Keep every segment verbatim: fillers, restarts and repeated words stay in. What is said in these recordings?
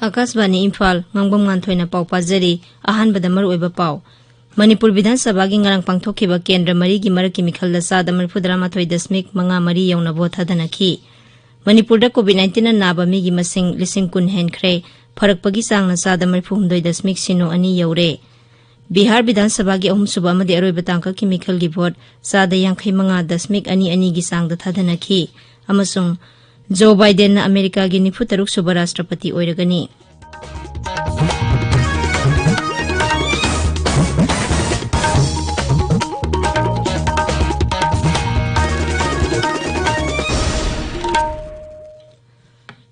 ꯑꯥꯀꯥꯁꯕꯥꯅꯤ ꯏꯝꯐꯥꯜ, ꯉꯥꯡꯕꯝ ꯉꯥꯟꯊꯣꯏꯅ ꯄꯥꯎ ꯄꯥꯖꯔꯤ꯫ ꯑꯍꯥꯟꯕꯗ ꯃꯔꯨꯑꯣꯏꯕ ꯄꯥꯎ꯫ ꯃꯅꯤꯄꯨꯔ ꯕꯤꯙꯥꯟ ꯁꯚꯥꯒꯤ ꯉꯔꯥꯡ ꯄꯥꯡꯊꯣꯛꯈꯤꯕ ꯀꯦꯟꯗ꯭ꯔ ꯃꯔꯤꯒꯤ ꯃꯔꯛꯀꯤ ꯃꯤꯈꯜꯗ ꯆꯥꯗ ꯃꯔꯤꯐꯨꯇꯔꯥ ꯃꯥꯊꯣꯏ ꯗꯁꯃꯤꯛ ꯃꯉꯥ ꯃꯔꯤ ꯌꯧꯅ ꯚꯣꯠ ꯊꯥꯗꯅꯈꯤ꯫ ꯃꯅꯤꯄꯨꯔꯗ ꯀꯣꯚꯤꯗ ꯅꯥꯏꯟꯇꯤꯟꯅ ꯅꯥꯕ ꯃꯤꯒꯤ ꯃꯁꯤꯡ ꯂꯤꯁꯤꯡ ꯀꯨꯟ ꯍꯦꯟꯈ꯭ꯔꯦ꯫ ꯐꯔꯛꯄꯒꯤ ꯆꯥꯡꯅ ꯆꯥꯗ ꯃꯔꯤꯐꯨꯍꯨꯝꯗꯣꯏ ꯗꯁꯃꯤꯛ ꯁꯤꯅꯣ ꯑꯅꯤ ꯌꯧꯔꯦ꯫ ꯕꯤꯍꯥꯔ ꯕꯤꯙꯥꯟ ꯁꯚꯥꯒꯤ ꯑꯍꯨꯝꯁꯨꯕ ꯑꯃꯗꯤ ꯑꯔꯣꯏꯕ ꯇꯥꯡꯀꯛꯀꯤ ꯃꯤꯈꯜꯒꯤ ꯚꯣꯠ ꯆꯥꯗ ꯌꯥꯡꯈꯩ ꯃꯉꯥ ꯗꯁꯃꯤꯛ ꯑꯅꯤ ꯑꯅꯤꯒꯤ ꯆꯥꯡꯗ ꯊꯥꯗꯅꯈꯤ ꯑꯃꯁꯨꯡ ꯖꯣ ꯕꯥꯏꯗꯦꯟꯅ ꯑꯃꯦꯔꯤꯀꯥꯒꯤ ꯅꯤꯐꯨ ꯇꯔꯨꯛ ꯁꯨꯕ ꯔꯥꯁꯇ꯭ꯔꯄꯇꯤ ꯑꯣꯏꯔꯒꯅꯤ꯫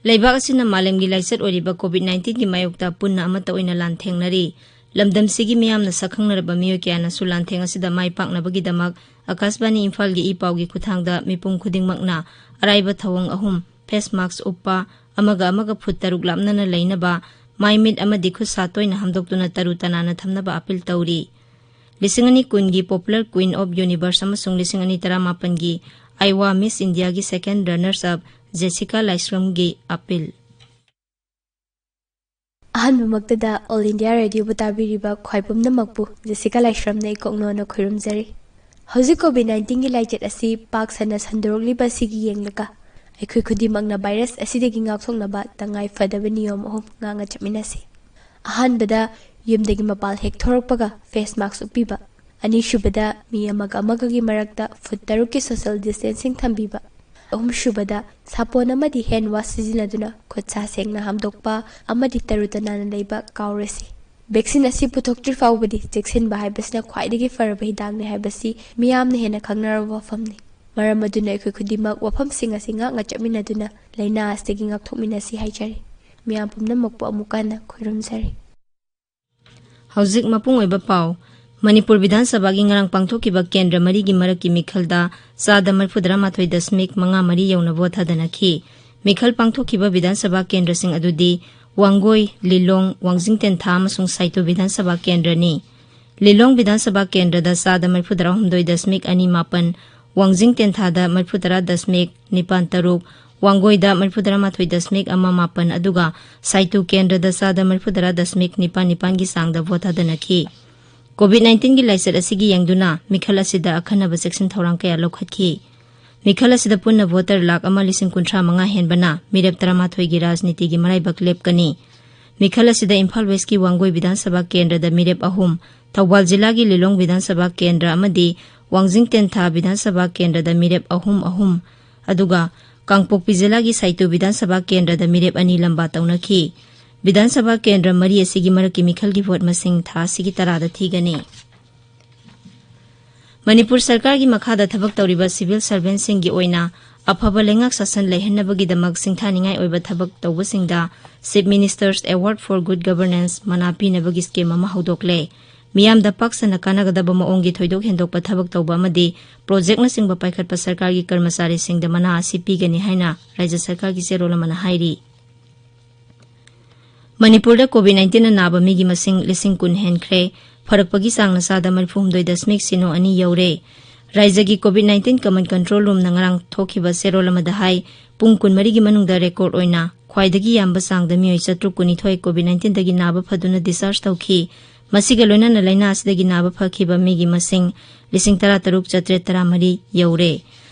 ꯂꯩꯕꯥꯛ ꯑꯁꯤꯅ ꯃꯥꯂꯦꯝꯒꯤ ꯂꯥꯏꯆꯠ ꯑꯣꯏꯔꯤꯕ ꯀꯣꯚꯤꯗ ꯅꯥꯏꯟꯇꯤꯟꯒꯤ ꯃꯥꯌꯣꯛꯇ ꯄꯨꯟꯅ ꯑꯃꯠꯇ ꯑꯣꯏꯅ ꯂꯥꯟꯊꯦꯡꯅꯔꯤ꯫ ꯂꯝꯗꯝꯁꯤꯒꯤ ꯃꯤꯌꯥꯝꯅ ꯁꯛꯈꯪꯅꯔꯕ ꯃꯤꯑꯣꯏ ꯀꯌꯥꯅꯁꯨ ꯂꯥꯟꯊꯦꯡ ꯑꯁꯤꯗ ꯃꯥꯏ ꯄꯥꯛꯅꯕꯒꯤꯗꯃꯛ ꯑꯥꯀꯥꯁꯕꯥꯅꯤ ꯏꯝꯐꯥꯜꯒꯤ ꯏ ꯄꯥꯎꯒꯤ ꯈꯨꯠꯊꯥꯡꯗ ꯃꯤꯄꯨꯝ ꯈꯨꯗꯤꯡꯃꯛꯅ ꯑꯔꯥꯏꯕ ꯊꯧꯑꯣꯡ ꯑꯍꯨꯝ, ꯐꯦꯁ ꯃꯥꯛꯁ ꯎꯞꯄ, ꯑꯃꯒ ꯑꯃꯒ ꯐꯨꯠ ꯇꯔꯨꯛ ꯂꯥꯞꯅꯅ ꯂꯩꯅꯕ, ꯃꯥꯏ ꯃꯤꯠ ꯑꯃꯗꯤ ꯈꯨꯠ ꯁꯥ ꯇꯣꯏꯅ ꯍꯥꯝꯗꯣꯛꯇꯨꯅ ꯇꯔꯨ ꯇꯅꯥꯟꯅ ꯊꯝꯅꯕ ꯑꯥꯄꯤꯜ ꯇꯧꯔꯤ꯫ ꯂꯤꯁꯤꯡ ꯑꯅꯤ ꯀꯨꯟꯒꯤ Popular Queen of Universe ꯑꯃꯁꯨꯡ ꯂꯤꯁꯤꯡ ꯑꯅꯤ ꯇꯔꯥꯃꯥꯄꯟꯒꯤ ꯑꯥꯏꯋꯥ ꯃꯤꯁ ꯏꯟꯗꯤꯌꯥꯒꯤ ꯁꯦꯀꯦꯟ ꯔꯅꯔꯁ ꯑꯞ ꯖꯦꯁꯤꯀꯥ ꯂꯥꯏꯁ꯭ꯔꯝꯒꯤ ꯑꯥꯄꯤꯜ꯫ ꯑꯍꯥꯟꯕꯃꯛꯇꯗ ꯑꯣꯜ ꯏꯟꯗꯤꯌꯥ ꯔꯦꯗꯤꯑꯣꯕꯨ ꯇꯥꯕꯤꯔꯤꯕ ꯈ꯭ꯋꯥꯏ ꯄꯨꯝꯅꯃꯛꯄꯨ ꯖꯦꯁꯤꯀꯥ ꯂꯥꯏꯁ꯭ꯔꯝꯅ ꯏꯀꯣꯛꯅꯣꯅ ꯈꯣꯏꯔꯨꯝꯖꯔꯤ꯫ ꯍꯧꯖꯤꯛ ꯀꯣꯚꯤꯗ ꯅꯥꯏꯟꯇꯤꯟꯒꯤ ꯂꯥꯏꯆꯠ ꯑꯁꯤ ꯄꯥꯛ ꯁꯟꯅ ꯁꯟꯗꯣꯔꯛꯂꯤꯕ ꯑꯁꯤꯒꯤ ꯌꯦꯡꯂꯒ ꯑꯩꯈꯣꯏ ꯈꯨꯗꯤꯡꯃꯛꯅ ꯚꯥꯏꯔꯁ ꯑꯁꯤꯗꯒꯤ ꯉꯥꯛꯊꯣꯛꯅꯕ ꯇꯉꯥꯏ ꯐꯗꯕ ꯅꯤꯌꯣꯝ ꯑꯍꯨꯝ ꯉꯥꯛꯅ ꯆꯠꯃꯤꯟꯅꯁꯤ꯫ ꯑꯍꯥꯟꯕꯗ, ꯌꯨꯝꯗꯒꯤ ꯃꯄꯥꯟ ꯍꯦꯛ ꯊꯣꯔꯛꯄꯒ ꯐꯦꯁ ꯃꯥꯛꯁ ꯎꯞꯄꯤꯕ꯫ ꯑꯅꯤꯁꯨꯕꯗ, ꯃꯤ ꯑꯃꯒ ꯑꯃꯒꯒꯤ ꯃꯔꯛꯇ ꯐꯨꯠ ꯇꯔꯨꯛꯀꯤ ꯁꯣꯁꯤꯌꯦꯜ ꯗꯤꯁꯇꯦꯟꯁꯤꯡ ꯊꯝꯕꯤꯕ꯫ ꯑꯍꯨꯝꯁꯨꯕꯗ, ꯁꯥꯄꯣꯟ ꯑꯃꯗꯤ ꯍꯦꯟ ꯋꯥꯁ ꯁꯤꯖꯤꯟꯅꯗꯨꯅ ꯈꯨꯠ ꯁꯥ ꯁꯦꯡꯅ ꯍꯥꯝꯗꯣꯛꯄ ꯑꯃꯗꯤ ꯇꯔꯨ ꯇꯅꯥꯟꯅ ꯂꯩꯕ ꯀꯥꯎꯔꯣꯏꯁꯤ꯫ ꯚꯦꯛꯁꯤꯟ ꯑꯁꯤ ꯄꯨꯊꯣꯛꯇ꯭ꯔꯤ ꯐꯥꯎꯕꯗꯤ ꯆꯦꯛꯁꯤꯟꯕ ꯍꯥꯏꯕꯁꯤꯅ ꯈ꯭ꯋꯥꯏꯗꯒꯤ ꯐꯔꯕ ꯍꯤꯗꯥꯛꯅꯤ ꯍꯥꯏꯕꯁꯤ ꯃꯤꯌꯥꯝꯅ ꯍꯦꯟꯅ ꯈꯪꯅꯔꯕ ꯋꯥꯐꯝꯅꯤ꯫ ꯃꯔꯝ ꯑꯗꯨꯅ ꯑꯩꯈꯣꯏ ꯈꯨꯗꯤꯡꯃꯛ ꯋꯥꯐꯝꯁꯤꯡ ꯑꯁꯤ ꯉꯥꯛꯅ ꯆꯠꯃꯤꯟꯅꯗꯨꯅ ꯂꯥꯏꯅꯥ ꯑꯁꯤꯗꯒꯤ ꯉꯥꯛꯊꯣꯛꯃꯤꯟꯅꯁꯤ ꯍꯥꯏꯖꯔꯤ꯫ ꯃꯤꯌꯥꯝ ꯄꯨꯝꯅꯃꯛꯄꯨ ꯑꯃꯨꯛ ꯍꯟꯅ ꯈꯣꯏꯔꯨꯝꯖꯔꯤ꯫ ꯍꯧꯖꯤꯛ ꯃꯄꯨꯡ ꯑꯣꯏꯕ ꯄꯥꯎ꯫ ꯃꯅꯤꯄꯨꯔ ꯕꯤꯙꯥꯟ ꯁꯚꯥꯒꯤ ꯉꯔꯥꯡ ꯄꯥꯡꯊꯣꯛꯈꯤꯕ ꯀꯦꯟꯗ꯭ꯔ ꯃꯔꯤꯒꯤ ꯃꯔꯛꯀꯤ ꯃꯤꯈꯜꯗ ꯆꯥꯗ ꯃꯔꯤꯐꯨꯇꯔꯥ ꯃꯥꯊꯣꯏ ꯗꯁꯃꯤꯛ ꯃꯉꯥ ꯃꯔꯤ ꯌꯧꯅ ꯚꯣꯠ ꯊꯥꯗꯅꯈꯤ꯫ ꯃꯤꯈꯜ ꯄꯥꯡꯊꯣꯛꯈꯤꯕ ꯕꯤꯙꯥꯟ ꯁꯚꯥ ꯀꯦꯟꯗ꯭ꯔꯁꯤꯡ ꯑꯗꯨꯗꯤ ꯋꯥꯡꯒꯣꯏ, ꯂꯤꯂꯣꯡ, ꯋꯥꯡꯖꯤꯡ ꯇꯦꯟꯊꯥ ꯑꯃꯁꯨꯡ ꯁꯥꯏꯇꯨ ꯕꯤꯙꯥꯟ ꯁꯚꯥ ꯀꯦꯟꯗ꯭ꯔꯅꯤ꯫ ꯂꯤꯂꯣꯡ ꯕꯤꯙꯥꯟ ꯁꯚꯥ ꯀꯦꯟꯗ꯭ꯔꯗ ꯆꯥꯗ ꯃꯔꯤꯐꯨꯇꯔꯥꯍꯨꯝꯗꯣꯏ ꯗꯁꯃꯤꯛ ꯑꯅꯤ ꯃꯥꯄꯟ, ꯋꯥꯡꯖꯤꯡ ꯇꯦꯟꯊꯥꯗ ꯃꯔꯤꯐꯨꯇꯔꯥ ꯗꯁꯃꯤꯛ ꯅꯤꯄꯥꯟ ꯇꯔꯨꯛ, ꯋꯥꯡꯒꯣꯏꯗ ꯃꯔꯤꯐꯨꯇꯔꯥꯃꯥꯊꯣꯏ ꯗꯁꯃꯤꯛ ꯑꯃ ꯃꯥꯄꯟ, ꯑꯗꯨꯒ ꯁꯥꯏꯇꯨ ꯀꯦꯟꯗ꯭ꯔꯗ ꯆꯥꯗ ꯃꯔꯤꯐꯨꯇꯔꯥ ꯗꯁꯃꯤꯛ ꯅꯤꯄꯥꯟ ꯅꯤꯄꯥꯟꯒꯤ ꯆꯥꯡꯗ ꯚꯣꯠ ꯊꯥꯗꯅꯈꯤ꯫ ꯀꯣꯚꯤꯗ ꯅꯥꯏꯟꯇꯤꯟꯒꯤ ꯂꯥꯏꯆꯠ ꯑꯁꯤꯒꯤ ꯌꯦꯡꯗꯨꯅ ꯃꯤꯈꯜ ꯑꯁꯤꯗ ꯑꯈꯟꯅꯕ ꯆꯦꯛꯁꯤꯟ ꯊꯧꯔꯥꯡ ꯀꯌꯥ ꯂꯧꯈꯠꯈꯤ꯫ ꯃꯤꯈꯜ ꯑꯁꯤꯗ ꯄꯨꯟꯅ ꯚꯣꯇꯔ ꯂꯥꯈ ꯑꯃ ꯂꯤꯁꯤꯡ ꯀꯨꯟꯊ꯭ꯔꯥ ꯃꯉꯥ ꯍꯦꯟꯕꯅ ꯃꯤꯔꯦꯞ ꯇꯔꯥꯃꯥꯊꯣꯏꯒꯤ ꯔꯥꯖꯅꯤꯇꯤꯒꯤ ꯃꯔꯥꯏꯕꯛ ꯂꯦꯞꯀꯅꯤ꯫ ꯃꯤꯈꯜ ꯑꯁꯤꯗ ꯏꯝꯐꯥꯜ ꯋꯦꯁꯀꯤ ꯋꯥꯡꯒꯣꯏ ꯕꯤꯙꯥꯟ ꯁꯚꯥ ꯀꯦꯟꯗ꯭ꯔꯗ ꯃꯤꯔꯦꯞ ꯑꯍꯨꯝ, ꯊꯧꯕꯥꯜ ꯖꯤꯂꯥꯒꯤ ꯂꯤꯂꯣꯡ ꯕꯤꯙꯥꯟ ꯁꯚꯥ ꯀꯦꯟꯗ꯭ꯔ ꯑꯃꯗꯤ ꯋꯥꯡꯖꯤꯡ ꯇꯦꯟꯊꯥ ꯕꯤꯙꯥꯟ ꯁꯚꯥ ꯀꯦꯟꯗ꯭ꯔꯗ ꯃꯤꯔꯦꯞ ꯑꯍꯨꯝ ꯑꯍꯨꯝ, ꯑꯗꯨꯒ ꯀꯥꯡꯄꯣꯛꯄꯤ ꯖꯤꯂꯥꯒꯤ ꯁꯥꯏꯇꯨ ꯕꯤꯙꯥꯟ ꯁꯚꯥ ꯀꯦꯟꯗ꯭ꯔꯗ ꯃꯤꯔꯦꯞ ꯑꯅꯤ ꯂꯝꯕꯥ ꯇꯧꯅꯈꯤ꯫ ꯕꯤꯙꯥꯟ ꯁꯚꯥ ꯀꯦꯟꯗ꯭ꯔ ꯃꯔꯤ ꯑꯁꯤꯒꯤ ꯃꯔꯛꯀꯤ ꯃꯤꯈꯜꯒꯤ ꯚꯣꯠ ꯃꯁꯤꯡ ꯊꯥ ꯑꯁꯤꯒꯤ ꯇꯔꯥꯗ ꯊꯤꯒꯅꯤ꯫ ꯃꯅꯤꯄꯨꯔ ꯁꯔꯀꯥꯔꯒꯤ ꯃꯈꯥꯗ ꯊꯕꯛ ꯇꯧꯔꯤꯕ ꯁꯤꯚꯤꯜ ꯁꯔꯚꯦꯟꯁꯤꯡꯒꯤ ꯑꯣꯏꯅ ꯑꯐꯕ ꯂꯩꯉꯥꯛ ꯁꯥꯁꯟ ꯂꯩꯍꯟꯅꯕꯒꯤꯗꯃꯛ ꯁꯤꯡꯊꯥꯅꯤꯡꯉꯥꯏ ꯑꯣꯏꯕ ꯊꯕꯛ ꯇꯧꯕꯁꯤꯡꯗ Chief Minister's Award for Good Governance ꯃꯅꯥ ꯄꯤꯅꯕꯒꯤ ꯁ꯭ꯀꯤꯝ ꯑꯃ ꯍꯧꯗꯣꯛꯂꯦ꯫ ꯃꯤꯌꯥꯝꯗ ꯄꯥꯛ ꯁꯟꯅ ꯀꯥꯟꯅꯒꯗꯕ ꯃꯑꯣꯡꯒꯤ ꯊꯣꯏꯗꯣꯛ ꯍꯦꯟꯗꯣꯛꯄ ꯊꯕꯛ ꯇꯧꯕ ꯑꯃꯗꯤ ꯄ꯭ꯔꯣꯖꯦꯛꯅꯆꯤꯡꯕ ꯄꯥꯏꯈꯠꯄ ꯁꯔꯀꯥꯔꯒꯤ ꯀꯔꯃꯆꯥꯔꯤꯁꯤꯡꯗ ꯃꯅꯥ ꯑꯁꯤ ꯄꯤꯒꯅꯤ ꯍꯥꯏꯅ ꯔꯥꯖ꯭ꯌ ꯁꯔꯀꯥꯔꯒꯤ ꯆꯦꯔꯣꯜ ꯑꯃꯅ ꯍꯥꯏꯔꯤ꯫ ꯃꯅꯤꯄꯨꯔꯗ ꯀꯣꯚꯤꯗ ꯅꯥꯏꯟꯇꯤꯟꯅ ꯅꯥꯕ ꯃꯤꯒꯤ ꯃꯁꯤꯡ ꯂꯤꯁꯤꯡ ꯀꯨꯟ ꯍꯦꯟꯈ꯭ꯔꯦ꯫ ꯐꯔꯛꯄꯒꯤ ꯆꯥꯡꯅ ꯆꯥꯗ ꯃꯔꯤꯐꯨꯍꯨꯝꯗꯣꯏ ꯗꯁꯃꯤꯛ ꯁꯤꯅꯣ ꯑꯅꯤ ꯌꯧꯔꯦ꯫ ꯔꯥꯖ꯭ꯌꯒꯤ ꯀꯣꯚꯤꯗ ꯅꯥꯏꯟꯇꯤꯟ ꯀꯃꯟ ꯀꯟꯇ꯭ꯔꯣꯜ ꯔꯨꯝꯅ ꯉꯔꯥꯡ ꯊꯣꯛꯈꯤꯕ ꯆꯦꯔꯣꯜ ꯑꯃꯗ ꯍꯥꯏ, ꯄꯨꯡ ꯀꯨꯟꯃꯔꯤꯒꯤ ꯃꯅꯨꯡꯗ ꯔꯦꯀꯣꯔꯗ ꯑꯣꯏꯅ ꯈ꯭ꯋꯥꯏꯗꯒꯤ ꯌꯥꯝꯕ ꯆꯥꯡꯗ ꯃꯤꯑꯣꯏ ꯆꯥꯇ꯭ꯔꯨꯛ ꯀꯨꯟꯅꯤꯊꯣꯏ ꯀꯣꯚꯤꯗ ꯅꯥꯏꯟꯇꯤꯟꯗꯒꯤ ꯅꯥꯕ ꯐꯗꯨꯅ ꯗꯤꯁꯆꯥꯔꯖ ꯇꯧꯈꯤ꯫ ꯃꯁꯤꯒ ꯂꯣꯏꯅꯅ ꯂꯥꯏꯅꯥ ꯑꯁꯤꯗꯒꯤ ꯅꯥꯕ ꯐꯈꯤꯕ ꯃꯤꯒꯤ ꯃꯁꯤꯡ ꯂꯤꯁꯤꯡ ꯇꯔꯥꯇꯔꯨꯛ ꯆꯥꯇ꯭ꯔꯦꯠ ꯇꯔꯥꯃꯔꯤ ꯌꯧꯔꯦ꯫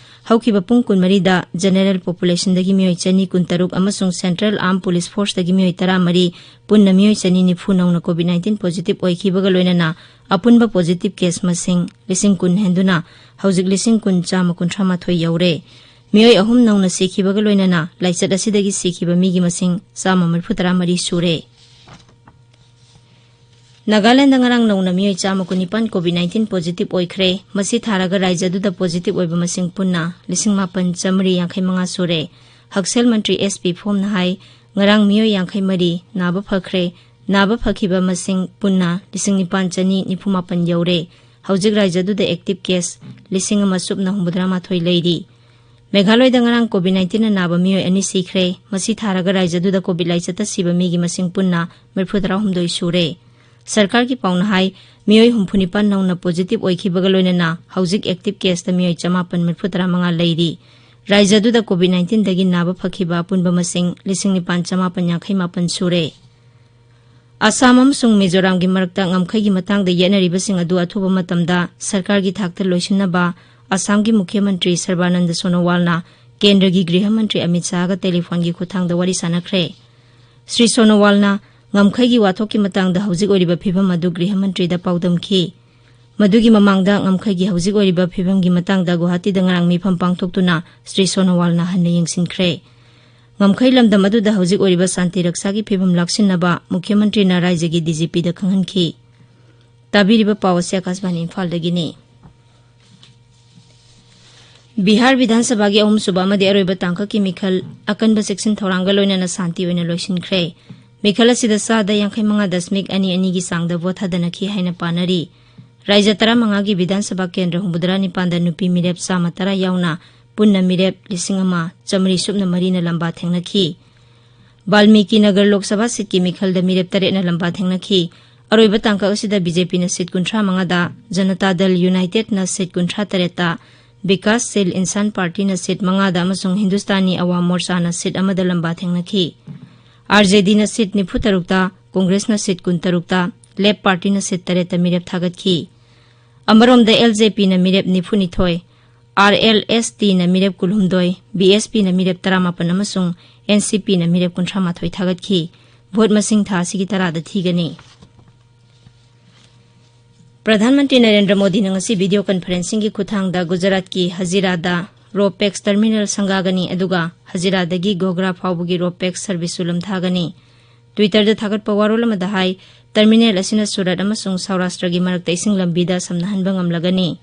ꯍꯧꯈꯤꯕ ꯄꯨꯡ ꯀꯨꯟꯃꯔꯤꯗ ꯖꯦꯅꯦꯔꯦꯜ ꯄꯣꯄꯨꯂꯦꯁꯟꯗꯒꯤ ꯃꯤꯑꯣꯏ ꯆꯅꯤ ꯀꯨꯟꯇꯔꯨꯛ ꯑꯃꯁꯨꯡ ꯁꯦꯟꯇ꯭ꯔꯦꯜ ꯑꯥꯔꯝ ꯄꯨꯂꯤꯁ ꯐꯣꯔꯁꯇꯒꯤ ꯃꯤꯑꯣꯏ ꯇꯔꯥꯃꯔꯤ, ꯄꯨꯟꯅ ꯃꯤꯑꯣꯏ ꯆꯅꯤ ꯅꯤꯐꯨ ꯅꯧꯅ ꯀꯣꯚꯤꯗ ꯅꯥꯏꯟꯇꯤꯟ ꯄꯣꯖꯤꯇꯤꯚ ꯑꯣꯏꯈꯤꯕꯒ ꯂꯣꯏꯅꯅ ꯑꯄꯨꯟꯕ ꯄꯣꯖꯤꯇꯤꯚ ꯀꯦꯁ ꯃꯁꯤꯡ ꯂꯤꯁꯤꯡ ꯀꯨꯟ ꯍꯦꯟꯗꯨꯅ ꯍꯧꯖꯤꯛ ꯂꯤꯁꯤꯡ ꯀꯨꯟ ꯆꯥꯝꯃ ꯀꯨꯟꯊ꯭ꯔꯥ ꯃꯥꯊꯣꯏ ꯌꯧꯔꯦ꯫ ꯃꯤꯑꯣꯏ ꯑꯍꯨꯝ ꯅꯧꯅ ꯁꯤꯈꯤꯕꯒ ꯂꯣꯏꯅꯅ ꯂꯥꯏꯆꯠ ꯑꯁꯤꯗꯒꯤ ꯁꯤꯈꯤꯕ ꯃꯤꯒꯤ ꯃꯁꯤꯡ ꯆꯥꯝꯃ ꯃꯔꯤꯐꯨ ꯇꯔꯥ ꯃꯔꯤ ꯁꯨꯔꯦ꯫ ꯅꯥꯒꯥꯂꯦꯟꯗ ꯉꯔꯥꯡ ꯅꯧꯅ ꯃꯤꯑꯣꯏ ꯆꯥꯝꯃ ꯀꯨꯟꯅꯤꯄꯥꯟ ꯀꯣꯚꯤꯗ ꯅꯥꯏꯟꯇꯤꯟ ꯄꯣꯖꯤꯇꯤꯚ ꯑꯣꯏꯈ꯭ꯔꯦ꯫ ꯃꯁꯤ ꯊꯥꯔꯒ ꯔꯥꯖ꯭ꯌ ꯑꯗꯨꯗ ꯄꯣꯖꯤꯇꯤꯚ ꯑꯣꯏꯕ ꯃꯁꯤꯡ ꯄꯨꯟꯅ ꯂꯤꯁꯤꯡ ꯃꯥꯄꯟ ꯆꯥꯃꯔꯤ ꯌꯥꯡꯈꯩ ꯃꯉꯥ ꯁꯨꯔꯦ꯫ ꯍꯛꯁꯦꯜ ꯃꯟꯇ꯭ꯔꯤ ꯑꯦꯁ ꯄꯤ ꯐꯣꯝꯅ ꯍꯥꯏ, ꯉꯔꯥꯡ ꯃꯤꯑꯣꯏ ꯌꯥꯡꯈꯩ ꯃꯔꯤ ꯅꯥꯕ ꯐꯈ꯭ꯔꯦ꯫ ꯅꯥꯕ ꯐꯈꯤꯕ ꯃꯁꯤꯡ ꯄꯨꯟꯅ ꯂꯤꯁꯤꯡ ꯅꯤꯄꯥꯟ ꯆꯅꯤ ꯅꯤꯐꯨ ꯃꯥꯄꯟ ꯌꯧꯔꯦ꯫ ꯍꯧꯖꯤꯛ ꯔꯥꯖ꯭ꯌ ꯑꯗꯨꯗ ꯑꯦꯛꯇꯤꯚ ꯀꯦꯁ ꯂꯤꯁꯤꯡ ꯑꯃ ꯁꯨꯞꯅ ꯍꯨꯝꯐꯨꯇꯔꯥ ꯃꯥꯊꯣꯏ ꯂꯩꯔꯤ꯫ ꯃꯦꯘꯥꯂꯣꯏꯗ ꯉꯔꯥꯡ ꯀꯣꯚꯤꯗ ꯅꯥꯏꯟꯇꯤꯟꯅ ꯅꯥꯕ ꯃꯤꯑꯣꯏ ꯑꯅꯤ ꯁꯤꯈ꯭ꯔꯦ꯫ ꯃꯁꯤ ꯊꯥꯔꯒ ꯔꯥꯏꯖ꯭ꯌ ꯑꯗꯨꯗ ꯀꯣꯚꯤꯗ ꯂꯥꯏꯆꯠꯇ ꯁꯤꯕ ꯃꯤꯒꯤ ꯃꯁꯤꯡ ꯄꯨꯟꯅ ꯃꯔꯤꯐꯨ ꯇꯔꯥꯍꯨꯝꯗꯣꯏ ꯁꯨꯔꯦ꯫ ꯁꯔꯀꯥꯔꯒꯤ ꯄꯥꯎꯅ ꯍꯥꯏ, ꯃꯤꯑꯣꯏ ꯍꯨꯝꯐꯨ ꯅꯤꯄꯥꯟ ꯅꯧꯅ ꯄꯣꯖꯤꯇꯤꯚ ꯑꯣꯏꯈꯤꯕꯒ ꯂꯣꯏꯅꯅ ꯍꯧꯖꯤꯛ ꯑꯦꯛꯇꯤꯚ ꯀꯦꯁꯇ ꯃꯤꯑꯣꯏ ꯆꯃꯥꯄꯟ ꯃꯔꯤꯐꯨ ꯇꯔꯥꯃꯉꯥ ꯂꯩꯔꯤ꯫ ꯔꯥꯏꯖ꯭ꯌ ꯑꯗꯨꯗ ꯀꯣꯚꯤꯗ ꯅꯥꯏꯟꯇꯤꯟꯗꯒꯤ ꯅꯥꯕ ꯐꯈꯤꯕ ꯑꯄꯨꯟꯕ ꯃꯁꯤꯡ ꯂꯤꯁꯤꯡ ꯅꯤꯄꯥꯟ ꯆꯃꯥꯄꯟ ꯌꯥꯡꯈꯩ ꯃꯥꯄꯟ ꯁꯨꯔꯦ꯫ ꯑꯁꯥꯝ ꯑꯃꯁꯨꯡ ꯃꯤꯖꯣꯔꯥꯝꯒꯤ ꯃꯔꯛꯇ ꯉꯝꯈꯩꯒꯤ ꯃꯇꯥꯡꯗ ꯌꯦꯠꯅꯔꯤꯕꯁꯤꯡ ꯑꯗꯨ ꯑꯊꯨꯕ ꯃꯇꯝꯗ ꯁꯔꯀꯥꯔꯒꯤ ꯊꯥꯛꯇ ꯂꯣꯏꯁꯤꯟꯅꯕ ꯑꯁꯥꯝꯒꯤ ꯃꯨꯈ꯭ꯌ ꯃꯟꯇ꯭ꯔꯤ ꯁꯔꯕꯥꯅꯟꯗ ꯁꯣꯅꯣꯋꯥꯜꯅ ꯀꯦꯟꯗ꯭ꯔꯒꯤ ꯒ꯭ꯔꯤꯍ ꯃꯟꯇ꯭ꯔꯤ ꯑꯃꯤꯠ ꯁꯥꯍꯒ ꯇꯦꯂꯤꯐꯣꯟꯒꯤ ꯈꯨꯠꯊꯥꯡꯗ ꯋꯥꯔꯤ ꯁꯥꯟꯅꯈ꯭ꯔꯦ꯫ ꯁ꯭ꯔꯤ ꯁꯣꯅꯣꯋꯥꯜꯅ ꯉꯝꯈꯩꯒꯤ ꯋꯥꯊꯣꯛꯀꯤ ꯃꯇꯥꯡꯗ ꯍꯧꯖꯤꯛ ꯑꯣꯏꯔꯤꯕ ꯐꯤꯕꯝ ꯑꯗꯨ ꯒ꯭ꯔꯤꯍ ꯃꯟꯇ꯭ꯔꯤꯗ ꯄꯥꯎꯗꯝꯈꯤ꯫ ꯃꯗꯨꯒꯤ ꯃꯃꯥꯡꯗ ꯉꯝꯈꯩꯒꯤ ꯍꯧꯖꯤꯛ ꯑꯣꯏꯔꯤꯕ ꯐꯤꯕꯝꯒꯤ ꯃꯇꯥꯡꯗ ꯒꯨꯋꯥꯍꯥꯇꯤꯗ ꯉꯔꯥꯡ ꯃꯤꯐꯝ ꯄꯥꯡꯊꯣꯛꯇꯨꯅ ꯁ꯭ꯔꯤ ꯁꯣꯅꯣꯋꯥꯜꯅ ꯍꯟꯅ ꯌꯦꯡꯁꯤꯟꯈ꯭ꯔꯦ꯫ ꯉꯝꯈꯩ ꯂꯝꯗꯝ ꯑꯗꯨꯗ ꯍꯧꯖꯤꯛ ꯑꯣꯏꯔꯤꯕ ꯁꯥꯟꯇꯤ ꯔꯛꯁꯥꯒꯤ ꯐꯤꯕꯝ ꯂꯥꯛꯁꯤꯟꯅꯕ ꯃꯨꯈ꯭ꯌ ꯃꯟꯇ꯭ꯔꯤꯅ ꯔꯥꯏꯖ꯭ꯌꯒꯤ ꯗꯤ ꯖꯤ ꯄꯤꯗ ꯈꯪꯍꯟꯈꯤ꯫ ꯇꯥꯕꯤꯔꯤꯕ ꯄꯥꯎ ꯑꯁꯤ ꯑꯀꯥꯁꯕꯥꯅꯤ ꯏꯝꯐꯥꯜꯗꯒꯤꯅꯤ꯫ ꯕꯤꯍꯥꯔ ꯕꯤꯙꯥꯟ ꯁꯚꯥꯒꯤ ꯑꯍꯨꯝꯁꯨꯕ ꯑꯃꯗꯤ ꯑꯔꯣꯏꯕ ꯇꯥꯡꯀꯛꯀꯤ ꯃꯤꯈꯜ ꯑꯀꯟꯕ ꯆꯦꯛꯁꯤꯟ ꯊꯧꯔꯥꯡꯒ ꯂꯣꯏꯅꯅ ꯁꯥꯟꯇꯤ ꯑꯣꯏꯅ ꯂꯣꯏꯁꯤꯟꯈ꯭ꯔꯦ꯫ ꯃꯤꯈꯜ ꯑꯁꯤꯗ ꯆꯥꯗ ꯌꯥꯡꯈꯩ ꯃꯉꯥ ꯗꯁꯃꯤꯛ ꯑꯅꯤ ꯑꯅꯤꯒꯤ ꯆꯥꯡꯗ ꯚꯣꯠ ꯊꯥꯗꯅꯈꯤ ꯍꯥꯏꯅ ꯄꯥꯅꯔꯤ꯫ ꯔꯥꯏꯖ꯭ꯌ ꯇꯔꯥꯃꯉꯥꯒꯤ ꯕꯤꯙꯥꯟ ꯁꯚꯥ ꯀꯦꯟꯗ꯭ꯔ ꯍꯨꯝꯐꯨꯇꯔꯥ ꯅꯤꯄꯥꯟꯗ ꯅꯨꯄꯤ ꯃꯤꯔꯦꯞ ꯆꯥꯝꯃ ꯇꯔꯥ ꯌꯥꯎꯅ ꯄꯨꯟꯅ ꯃꯤꯔꯦꯞ ꯂꯤꯁꯤꯡ ꯑꯃ ꯆꯥꯃꯔꯤ ꯁꯨꯞꯅ ꯃꯔꯤꯅ ꯂꯝꯕꯥ ꯊꯦꯡꯅꯈꯤ꯫ ꯕꯥꯜꯃꯤꯀꯤ ꯅꯒꯔ ꯂꯣꯛ ꯁꯚꯥ ꯁꯤꯠꯀꯤ ꯃꯤꯈꯜꯗ ꯃꯤꯔꯦꯞ ꯇꯔꯦꯠꯅ ꯂꯝꯕꯥ ꯊꯦꯡꯅꯈꯤ꯫ ꯑꯔꯣꯏꯕ ꯇꯥꯡꯀꯛ ꯑꯁꯤꯗ ꯕꯤ ꯖꯦ ꯄꯤꯅ ꯁꯤꯠ ꯀꯨꯟꯊ꯭ꯔꯥ ꯃꯉꯥꯗ, ꯖꯅꯇꯥ ꯗꯜ ꯌꯨꯅꯥꯏꯇꯦꯗꯅ ꯁꯤꯠ ꯀꯨꯟꯊ꯭ꯔꯥ ꯇꯔꯦꯠꯇ, ꯕꯤꯀꯥꯁ ꯁꯤꯜ ꯏꯟꯁꯥꯟ ꯄꯥꯔꯇꯤꯅ ꯁꯤꯠ ꯃꯉꯥꯗ ꯑꯃꯁꯨꯡ ꯍꯤꯟꯗꯨꯁꯇꯥꯅꯤ ꯑꯋꯥ ꯃꯣꯔꯆꯥꯅ ꯁꯤꯠ ꯑꯃꯗ ꯂꯝꯕꯥ ꯊꯦꯡꯅꯈꯤ꯫ ꯑꯥꯔ ꯖꯦ ꯗꯤꯅ ꯁꯤꯠ ꯅꯤꯐꯨ ꯇꯔꯨꯛꯇ, ꯀꯣꯡꯒ꯭ꯔꯦꯁꯅ ꯁꯤꯠ ꯀꯨꯟ ꯇꯔꯨꯛꯇ, ꯂꯦꯞ ꯄꯥꯔꯇꯤꯅ ꯁꯤꯠ ꯇꯔꯦꯠꯇ ꯃꯤꯔꯦꯞ ꯊꯥꯒꯠꯈꯤ꯫ ꯑꯃꯔꯣꯝꯗ ꯑꯦꯜ ꯖꯦ ꯄꯤꯅ ꯃꯤꯔꯦꯞ ꯅꯤꯐꯨ ꯅꯤꯊꯣꯏ, ꯑꯥꯔ ꯑꯦꯜ ꯑꯦꯁ ꯇꯤꯅ ꯃꯤꯔꯦꯞ ꯀꯨꯟꯍꯨꯝꯗꯣꯏ, ꯕꯤ ꯑꯦꯁ ꯄꯤꯅ ꯃꯤꯔꯦꯞ ꯇꯔꯥꯃꯥꯄꯟ ꯑꯃꯁꯨꯡ ꯑꯦꯟ ꯁꯤ ꯄꯤꯅ ꯃꯤꯔꯦꯞ ꯀꯨꯟꯊ꯭ꯔꯥ ꯃꯥꯊꯣꯏ ꯊꯥꯒꯠꯈꯤ꯫ ꯚꯣꯠ ꯃꯁꯤꯡ ꯊꯥ ꯑꯁꯤꯒꯤ ꯇꯔꯥꯗ ꯊꯤꯒꯅꯤ꯫ ꯄ꯭ꯔꯙꯥꯟ ꯃꯟꯇ꯭ꯔꯤ ꯅꯔꯦꯟꯗ꯭ꯔ ꯃꯣꯗꯤꯅ ꯉꯁꯤ ꯚꯤꯗꯤꯑꯣ ꯀꯟꯐꯔꯦꯟꯁꯤꯡꯒꯤ ꯈꯨꯠꯊꯥꯡꯗ ꯒꯨꯖꯔꯥꯠꯀꯤ ꯍꯖꯤꯔꯥꯗ ꯔꯣꯄꯦꯛꯁ ꯇꯔꯃꯤꯅꯦꯜ ꯁꯪꯒꯥꯒꯅꯤ, ꯑꯗꯨꯒ ꯍꯖꯤꯔꯥꯗꯒꯤ ꯒꯣꯒ꯭ꯔꯥ ꯐꯥꯎꯕꯒꯤ ꯔꯣꯄꯦꯛꯁ ꯁꯔꯚꯤꯁꯁꯨ ꯂꯨꯝꯊꯥꯒꯅꯤ꯫ ꯇ꯭ꯋꯤꯇꯔꯗ ꯊꯥꯒꯠꯄ ꯋꯥꯔꯣꯜ ꯑꯃꯗ ꯍꯥꯏ, ꯇꯔꯃꯤꯅꯦꯜ ꯑꯁꯤꯅ ꯁꯨꯔꯠ ꯑꯃꯁꯨꯡ ꯁꯧꯔꯥꯁꯇ꯭ꯔꯒꯤ ꯃꯔꯛꯇ ꯏꯁꯤꯡ ꯂꯝꯕꯤꯗ ꯁꯝꯅꯍꯟꯕ ꯉꯝꯂꯒꯅꯤ꯫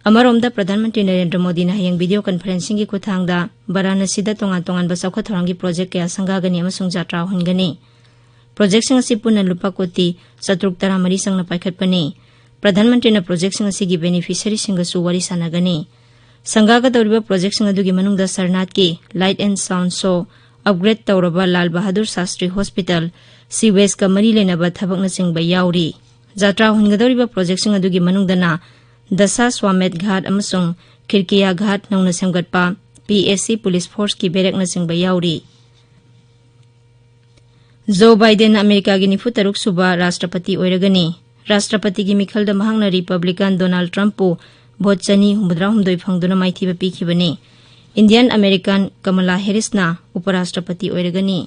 ꯑꯃꯔꯣꯝꯗ, ꯄ꯭ꯔꯙꯥꯟ ꯃꯟꯇ꯭ꯔꯤ ꯅꯔꯦꯟꯗ꯭ꯔ ꯃꯣꯗꯤꯅ ꯍꯌꯦꯡ ꯚꯤꯗꯤꯑꯣ ꯀꯟꯐꯔꯦꯟꯁꯤꯡꯒꯤ ꯈꯨꯠꯊꯥꯡꯗ ꯚꯥꯔꯥꯅꯁꯤꯗ ꯇꯣꯉꯥꯟ ꯇꯣꯉꯥꯟꯕ ꯆꯥꯎꯈꯠ ꯊꯧꯔꯥꯡꯒꯤ ꯄ꯭ꯔꯣꯖꯦꯛ ꯀꯌꯥ ꯁꯪꯒꯥꯒꯅꯤ ꯑꯃꯁꯨꯡ ꯖꯥꯇ꯭ꯔꯥ ꯍꯧꯍꯟꯒꯅꯤ꯫ ꯄ꯭ꯔꯣꯖꯦꯛꯁꯤꯡ ꯑꯁꯤ ꯄꯨꯟꯅ ꯂꯨꯄꯥ ꯀꯣꯇꯤ ꯆꯥꯇ꯭ꯔꯨꯛ ꯇꯔꯥꯃꯔꯤ ꯆꯪꯅ ꯄꯥꯏꯈꯠꯄꯅꯤ꯫ ꯄ꯭ꯔꯙꯥꯟ ꯃꯟꯇ꯭ꯔꯤꯅ ꯄ꯭ꯔꯣꯖꯦꯛꯁꯤꯡ ꯑꯁꯤꯒꯤ ꯕꯦꯅꯤꯐꯤꯁꯔꯤꯁꯤꯡꯒꯁꯨ ꯋꯥꯔꯤ ꯁꯥꯟꯅꯒꯅꯤ꯫ ꯁꯪꯒꯥꯒꯗꯧꯔꯤꯕ ꯄ꯭ꯔꯣꯖꯦꯛꯁꯤꯡ ꯑꯗꯨꯒꯤ ꯃꯅꯨꯡꯗ ꯁꯔꯅꯥꯊꯀꯤ Light and Sound Show, upgrade ꯇꯧꯔꯕ ꯂꯥꯜ ꯕꯍꯥꯗꯨꯔ ꯁꯥꯁꯇ꯭ꯔꯤ ꯍꯣꯁꯄꯤꯇꯥꯜ, ꯁꯤꯋꯦꯖꯀ ꯃꯔꯤ ꯂꯩꯅꯕ ꯊꯕꯛꯅꯆꯤꯡꯕ ꯌꯥꯎꯔꯤ꯫ ꯖꯥꯇ꯭ꯔꯥ ꯍꯨꯟꯒꯗꯧꯔꯤꯕ ꯄ꯭ꯔꯣꯖꯦꯛꯁꯤꯡ ꯑꯗꯨꯒꯤ ꯃꯅꯨꯡꯗꯅ ꯗꯁꯥ ꯁ꯭ꯋꯥꯃꯦꯙ ꯘꯥꯠ ꯑꯃꯁꯨꯡ ꯈꯤꯔꯀꯤꯌꯥ ꯘꯥꯠ ꯅꯧꯅ ꯁꯦꯝꯒꯠꯄ, ꯄꯤ ꯑꯦꯁ ꯁꯤ ꯄꯨꯂꯤꯁ ꯐꯣꯔꯁꯀꯤ ꯕꯦꯔꯦꯛꯅꯆꯤꯡꯕ ꯌꯥꯎꯔꯤ꯫ ꯖꯣ ꯕꯥꯏꯗꯦꯟ ꯑꯃꯦꯔꯤꯀꯥꯒꯤ ꯅꯤꯐꯨ ꯇꯔꯨꯛ ꯁꯨꯕ ꯔꯥꯁꯇ꯭ꯔꯄꯇꯤ ꯑꯣꯏꯔꯒꯅꯤ꯫ ꯔꯥꯁꯇ꯭ꯔꯄꯇꯤꯒꯤ ꯃꯤꯈꯜꯗ ꯃꯍꯥꯛꯅ ꯔꯤꯄꯕ꯭ꯂꯤꯀꯥꯟ ꯗꯣꯅꯥꯜꯗ ꯇ꯭ꯔꯝꯞꯄꯨ ꯚꯣꯠ ꯆꯅꯤ ꯍꯨꯝꯐꯨꯇꯔꯥ ꯍꯨꯝꯗꯣꯏ ꯐꯪꯗꯨꯅ ꯃꯥꯏꯊꯤꯕ ꯄꯤꯈꯤꯕꯅꯤ꯫ ꯏꯟꯗꯤꯌꯟ ꯑꯃꯦꯔꯤꯀꯥꯟ ꯀꯃꯂꯥ ꯍꯦꯔꯤꯁꯅ ꯎꯄꯔꯥꯁꯇ꯭ꯔꯄꯇꯤ ꯑꯣꯏꯔꯒꯅꯤ꯫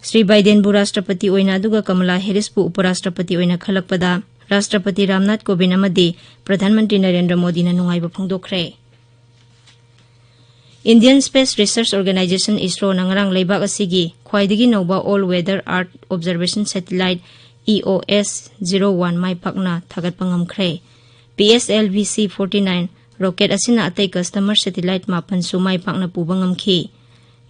ꯁ꯭ꯔꯤ ꯕꯥꯏꯗꯦꯟꯕꯨ ꯔꯥꯁꯇ꯭ꯔꯄꯇꯤ ꯑꯣꯏꯅ ꯑꯗꯨꯒ ꯀꯃꯂꯥ ꯍꯦꯔꯤꯁꯄꯨ ꯎꯄꯔꯥꯁꯇ꯭ꯔꯄꯇꯤ ꯑꯣꯏꯅ ꯈꯜꯂꯛꯄꯗ ꯔꯥꯁꯇ꯭ꯔꯄꯇꯤ ꯔꯥꯝꯅꯥꯊ ꯀꯣꯕꯤꯟꯗ ꯑꯃꯗꯤ ꯄ꯭ꯔꯙꯥꯟ ꯃꯟꯇ꯭ꯔꯤ ꯅꯔꯦꯟꯗ꯭ꯔ ꯃꯣꯗꯤꯅ ꯅꯨꯡꯉꯥꯏꯕ ꯐꯣꯡꯗꯣꯛꯈ꯭ꯔꯦ꯫ Indian Space Research Organisation, ꯏꯁꯔꯣꯅ ꯉꯔꯥꯡ ꯂꯩꯕꯥꯛ ꯑꯁꯤꯒꯤ ꯈ꯭ꯋꯥꯏꯗꯒꯤ ꯅꯧꯕ All Weather Earth Observation Satellite, E ꯑꯣ ꯑꯦꯁ ꯖꯤꯔꯣ ꯋꯥꯟ, ꯃꯥꯏ ꯄꯥꯛꯅ ꯊꯥꯒꯠꯄ ꯉꯝꯈ꯭ꯔꯦ꯫ P S L V C forty nine rocket ꯑꯁꯤꯅ ꯑꯇꯩ ꯀꯁꯇꯃꯔ ꯁꯦꯇꯤꯂꯥꯏꯠ ꯃꯥꯄꯟꯁꯨ ꯃꯥꯏ ꯄꯥꯛꯅ ꯄꯨꯕ ꯉꯝꯈꯤ꯫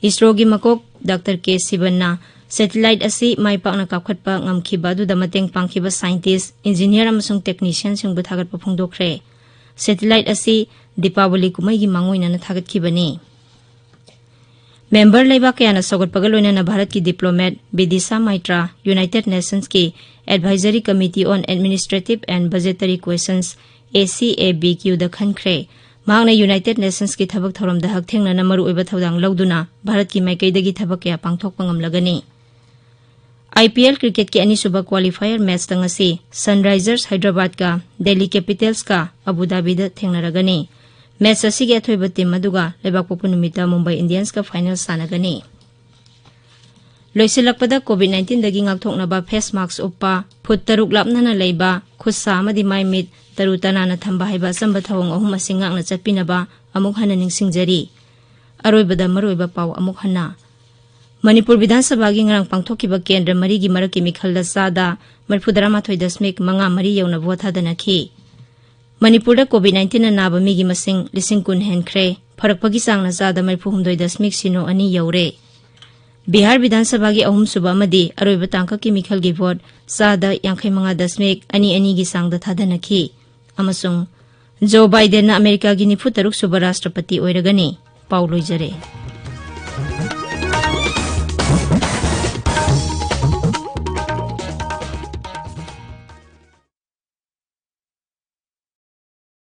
ꯏꯁꯔꯣꯒꯤ ꯃꯀꯣꯛ ꯗꯥꯛꯇꯔ ꯀꯦ ꯁꯤꯕꯟꯅ ꯁꯦꯇꯤꯂꯥꯏꯠ ꯑꯁꯤ ꯃꯥꯏ ꯄꯥꯛꯅ ꯀꯥꯞꯈꯠꯄ ꯉꯝꯈꯤꯕ ꯑꯗꯨꯗ ꯃꯇꯦꯡ ꯄꯥꯡꯈꯤꯕ ꯁꯥꯏꯟꯇꯤꯁ, ꯏꯟꯖꯤꯅꯤꯌꯔ ꯑꯃꯁꯨꯡ ꯇꯦꯛꯅꯤꯁꯤꯌꯟꯁꯤꯡꯕꯨ ꯊꯥꯒꯠꯄ ꯐꯣꯡꯗꯣꯛꯈ꯭ꯔꯦ꯫ ꯁꯦꯇꯤꯂꯥꯏꯠ ꯑꯁꯤ ꯗꯤꯄꯥꯋꯂꯤ ꯀꯨꯝꯍꯩꯒꯤ ꯃꯥꯡꯑꯣꯏꯅꯅ ꯊꯥꯒꯠꯈꯤꯕꯅꯤ꯫ ꯃꯦꯝꯕꯔ ꯂꯩꯕꯥꯛ ꯀꯌꯥꯅ ꯁꯧꯒꯠꯄꯒ ꯂꯣꯏꯅꯅ ꯚꯥꯔꯠꯀꯤ ꯗꯤꯄ꯭ꯂꯣꯃꯦꯠ ꯕꯤꯗꯤꯁꯥ ꯃꯥꯏꯇ꯭ꯔꯥ United Nations ꯀꯤ Advisory Committee on Administrative and Budgetary Questions, ꯑꯦ ꯁꯤ ꯑꯦ ꯕꯤ ꯀ꯭ꯌꯨꯗ ꯈꯟꯈ꯭ꯔꯦ꯫ ꯃꯍꯥꯛꯅ United Nations ꯀꯤ ꯊꯕꯛ ꯊꯧꯔꯝꯗ ꯍꯛꯊꯦꯡꯅꯅ ꯃꯔꯨꯑꯣꯏꯕ ꯊꯧꯗꯥꯡ ꯂꯧꯗꯨꯅ ꯚꯥꯔꯠꯀꯤ ꯃꯥꯏꯀꯩꯗꯒꯤ ꯊꯕꯛ ꯀꯌꯥ ꯄꯥꯡꯊꯣꯛꯄ ꯉꯝꯂꯒꯅꯤ꯫ ꯑꯥꯏ ꯄꯤ ꯑꯦꯜ ꯀ꯭ꯔꯤꯀꯦꯠꯀꯤ ꯑꯅꯤꯁꯨꯕ ꯀ꯭ꯋꯥꯂꯤꯐꯥꯌꯔ ꯃꯦꯆꯇ ꯉꯁꯤ ꯁꯟꯔꯥꯏꯖꯔꯁ ꯍꯥꯏꯗ꯭ꯔꯕꯥꯗꯀ ꯗꯦꯜꯂꯤ ꯀꯦꯄꯤꯇꯦꯜꯁꯀ ꯑꯕꯨ ꯙꯥꯕꯤꯗ ꯊꯦꯡꯅꯔꯒꯅꯤ꯫ ꯃꯦꯆ ꯑꯁꯤꯒꯤ ꯑꯊꯣꯏꯕ ꯇꯤꯝ ꯑꯗꯨꯒ ꯂꯩꯕꯥꯛꯄꯣꯛꯄ ꯅꯨꯃꯤꯠꯇ ꯃꯨꯝꯕꯥꯏ ꯏꯟꯗꯤꯌꯟꯁꯀ ꯐꯥꯏꯅꯦꯜ ꯁꯥꯟꯅꯒꯅꯤ꯫ ꯂꯣꯏꯁꯤꯜꯂꯛꯄꯗ, ꯀꯣꯚꯤꯗ ꯅꯥꯏꯟꯇꯤꯟꯗꯒꯤ ꯉꯥꯛꯊꯣꯛꯅꯕ ꯐꯦꯁ ꯃꯥꯛꯁ ꯎꯞꯄ, ꯐꯨꯠ ꯇꯔꯨꯛ ꯂꯥꯞꯅꯅ ꯂꯩꯕ, ꯈꯨꯠ ꯁꯥ ꯑꯃꯗꯤ ꯃꯥꯏ ꯃꯤꯠ ꯇꯔꯨ ꯇꯅꯥꯟꯅ ꯊꯝꯕ ꯍꯥꯏꯕ ꯑꯆꯝꯕ ꯊꯧꯑꯣꯡ ꯑꯍꯨꯝ ꯑꯁꯤ ꯉꯥꯛꯅ ꯆꯠꯄꯤꯅꯕ ꯑꯃꯨꯛ ꯍꯟꯅ ꯅꯤꯡꯁꯤꯡꯖꯔꯤ꯫ ꯑꯔꯣꯏꯕꯗ ꯃꯔꯨꯑꯣꯏꯕ ꯄꯥꯎ ꯑꯃꯨꯛ ꯍꯟꯅ꯫ ꯃꯅꯤꯄꯨꯔ ꯕꯤꯙꯥꯟ ꯁꯚꯥꯒꯤ ꯉꯔꯥꯡ ꯄꯥꯡꯊꯣꯛꯈꯤꯕ ꯀꯦꯟꯗ꯭ꯔ ꯃꯔꯤꯒꯤ ꯃꯔꯛꯀꯤ ꯃꯤꯈꯜꯗ ꯆꯥꯗ ꯃꯔꯤꯐꯨꯇꯔꯥ ꯃꯥꯊꯣꯏ ꯗꯁꯃꯤꯛ ꯃꯉꯥ ꯃꯔꯤ ꯌꯧꯅ ꯚꯣꯠ ꯊꯥꯗꯅꯈꯤ꯫ ꯃꯅꯤꯄꯨꯔꯗ ꯀꯣꯚꯤꯗ ꯅꯥꯏꯟꯇꯤꯟꯅ ꯅꯥꯕ ꯃꯤꯒꯤ ꯃꯁꯤꯡ ꯂꯤꯁꯤꯡ ꯀꯨꯟ ꯍꯦꯟꯈ꯭ꯔꯦ꯫ ꯐꯔꯛꯄꯒꯤ ꯆꯥꯡꯅ ꯆꯥꯗ ꯃꯔꯤꯐꯨ ꯍꯨꯝꯗꯣꯏ ꯗꯁꯃꯤꯛ ꯁꯤꯅꯣ ꯑꯅꯤ ꯌꯧꯔꯦ꯫ ꯕꯤꯍꯥꯔ ꯕꯤꯙꯥꯟ ꯁꯚꯥꯒꯤ ꯑꯍꯨꯝꯁꯨꯕ ꯑꯃꯗꯤ ꯑꯔꯣꯏꯕ ꯇꯥꯡꯀꯛꯀꯤ ꯃꯤꯈꯜꯒꯤ ꯚꯣꯠ ꯆꯥꯗ ꯌꯥꯡꯈꯩ ꯃꯉꯥ ꯗꯁꯃꯤꯛ ꯑꯅꯤ ꯑꯅꯤꯒꯤ ꯆꯥꯡꯗ ꯊꯥꯗꯅꯈꯤ꯫ ꯑꯃꯁꯨꯡ ꯖꯣ ꯕꯥꯏꯗꯦꯟꯅ ꯑꯃꯦꯔꯤꯀꯥꯒꯤ ꯅꯤꯐꯨ ꯇꯔꯨꯛ ꯁꯨꯕ ꯔꯥꯁꯇ꯭ꯔꯄꯇꯤ ꯑꯣꯏꯔꯒꯅꯤ꯫ ꯄꯥꯎ ꯂꯣꯏꯖꯔꯦ꯫